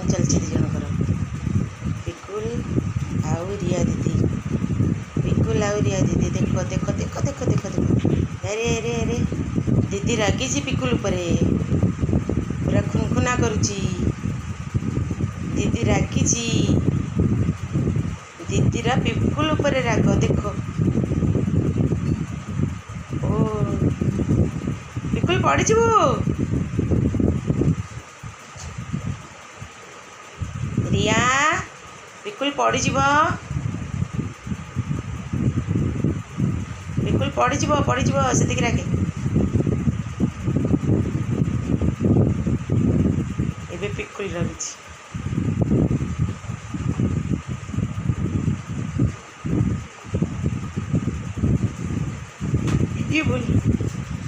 Round ଚାଲିଛି ଦୁଇ ଜଣଙ୍କର, ପିକୁଲ ଆଉ ରିୟା ଦିଦି, ପିକୁଲ ଆଉ ରିୟା ଦିଦି। ଦେଖ ଦେଖ ଦେଖ ଦେଖ ଦେଖ ଦେଖ, ଆରେ ଆରେ ଆରେ, ଦିଦି ରାଗିଛି ପିକୁଲ ଉପରେ, ପୁରା ଖୁନଖୁନା କରୁଛି। ଦିଦି ରାଗିଛି, ଦିଦିର ପିକୁଲ ଉପରେ ରାଗ ଦେଖ। ଓ ପିକୁଲ, ପଡ଼ିଯିବୁ। ରିୟା, ପିକୁଲ ପଡ଼ିଯିବ, ପିକୁଲ ପଡ଼ିଯିବ, ପଡ଼ିଯିବ, ସେତିକି ରାଗେ। ଏବେ ପିକୁଲ ରାଗୁଛି।